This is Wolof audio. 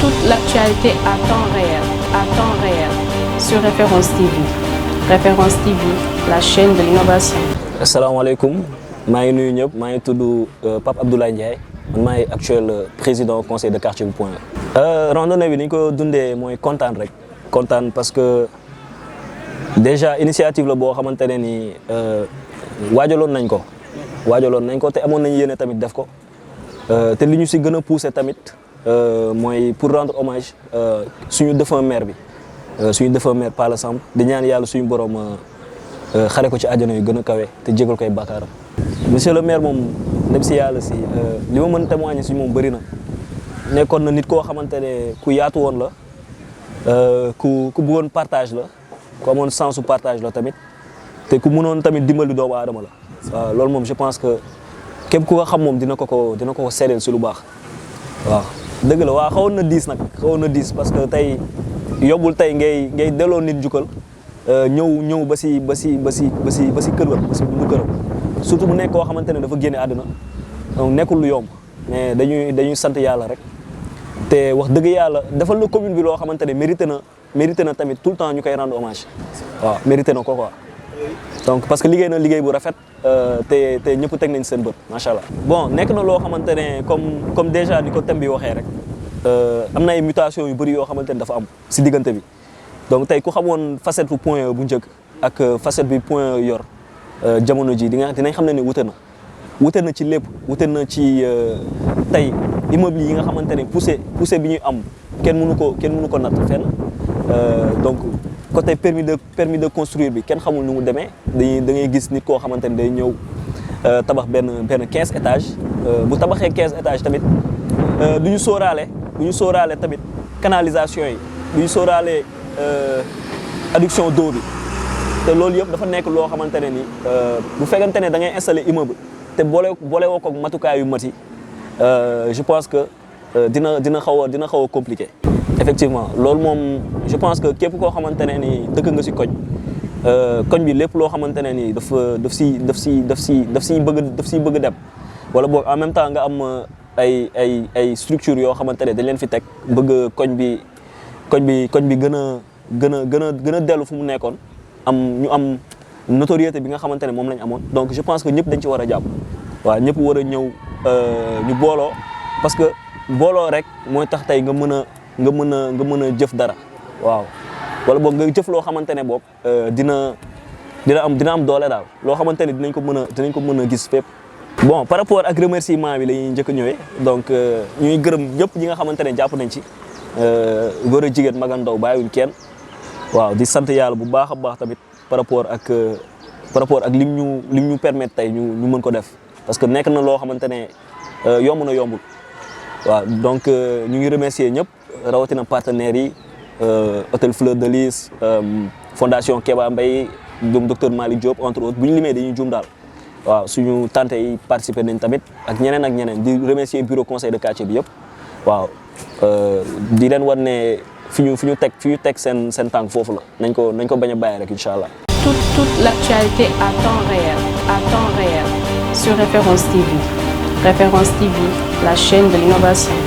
Toute l'actualité à temps réel, sur Référence TV. Référence TV, la chaîne de l'innovation. Asalaamaaleykum maa ngi nuyu ñëpp maa ngi tudd Pape Abdoulaye Ndiaye man maay actuel président conseil de quartier bu Point E. Randonnée bi ni ñu ko dundee mooy kontaan rek kontaan parce que déjà initiative la boo xamante ne ni waajaloon nañ ko te amoon nañ yéene tamit def ko te li ñu si gën a poussé tamit mooy pour rendre hommage suñu défunt maire bi suñu défunt maire Palla Samb di ñaan yàlla suñu borom xare ko ci àjjana yu gën a kawe te jégal koy bàkkaaram. Monsieur le maire moom dem si yàlla si li ma mën témoigner si moom bëri na nekkoon na nit koo xamante ne ku yaatu woon la ku bëggoon partage la ku amoon sensu partage la tamit te ku mënoon tamit dimbali doomu aadama la. waaw loolu moom je pense que képp ku ko xam moom dina ko ko seedeel si lu baax waaw. dëgg la waaw xawoon na diis parce que tey yóbbul tey ngay delloo nit jukkal ñëw ba si kër ba si bundu këram surtout mu nekk koo xamante ne dafa génne àdduna donc nekkul lu yomb mais dañuy sant yàlla rek te wax dëgg yàlla defal na commune bi loo xamante ne mérité na tamit tout le temps ñu koy rendre hommage waaw mérité na ko quoi. donc parce que liggéey na liggéey bu rafet te ñëpp teg nañ seen bët macha allah. bon nekk na loo xamante ne comme déjà ni ko thème bi waxee rek am na ay mutation yu bëri yoo xamante ne dafa am si diggante bi donc tey ku xamoon facette bu Point E bu njëkk ak facette bi Point E yor jamono ji dinañ xam ne ne wute na ci lépp wute na ci tey immeuble yi nga xamante ne poussé bi ñuy am kenn mënu ko natt fenn donc. côté permis de construire bi kenn xamul nu mu demee da ngay gis nit koo xamante ne day ñëw tabax benn 15 étages bu tabaxee 15 étages tamit du ñu sóoraale tamit canalisation yi du ñu sóoraale adduction d'eau bi te loolu yëpp dafa nekk loo xamante ne ni bu fekkante ne da ngay installer immeuble te boole woo ko matukaay yu mat yi je pense que dina xaw a compliqué. effectivement loolu moom je pense que képp koo xamante ne ni dëkk nga si koñ bi lépp loo xamante ne ni daf siy bëgg dem wala boog en même temps nga am ay structure yoo xamante ne dañ leen fi teg bëgg koñ bi gën a dellu fu mu nekkoon ñu am notoriété bi nga xamante ne moom lañ amoon donc je pense que ñëpp dañ ci war a jàpp waaw ñëpp war a ñëw ñu booloo parce que booloo rek mooy tax tey nga mën a jëf dara waaw wala boog nga jëf loo xamante ne boog dina am doole daal loo xamante ne dinañ ko mën a gis fépp. bon par rapport ak remerciement bi la ñuy njëkk a ñëwee donc ñuy gërëm ñëpp ñi nga xamante ne jàpp nañ ci góor a jigéen mag ak ndaw bàyyiwuñ kenn waaw di sant yàlla bu baax a baax tamit par rapport ak lim ñu permettre tey ñu mën ko def parce que nekk na loo xamante ne yombul waaw donc ñu ngi remercier ñëpp. rawatina partenaires yi hôtel Fleur de Lys fondation Kéba Mbaye ñoom docteur Malick Diop entre autres bu ñu limee dañuy juum daal waaw suñu tante yi participer nañ tamit ak ñeneen di remercier bureau conseil de quartier bi yëpp waaw di leen war ne fi ñu teg seen tànk foofu la nañ ko bañ a bàyyi rek incha allah. toute l'actualité à temps réel sur Référence TV. Référence TV, la chaîne de l'innovation.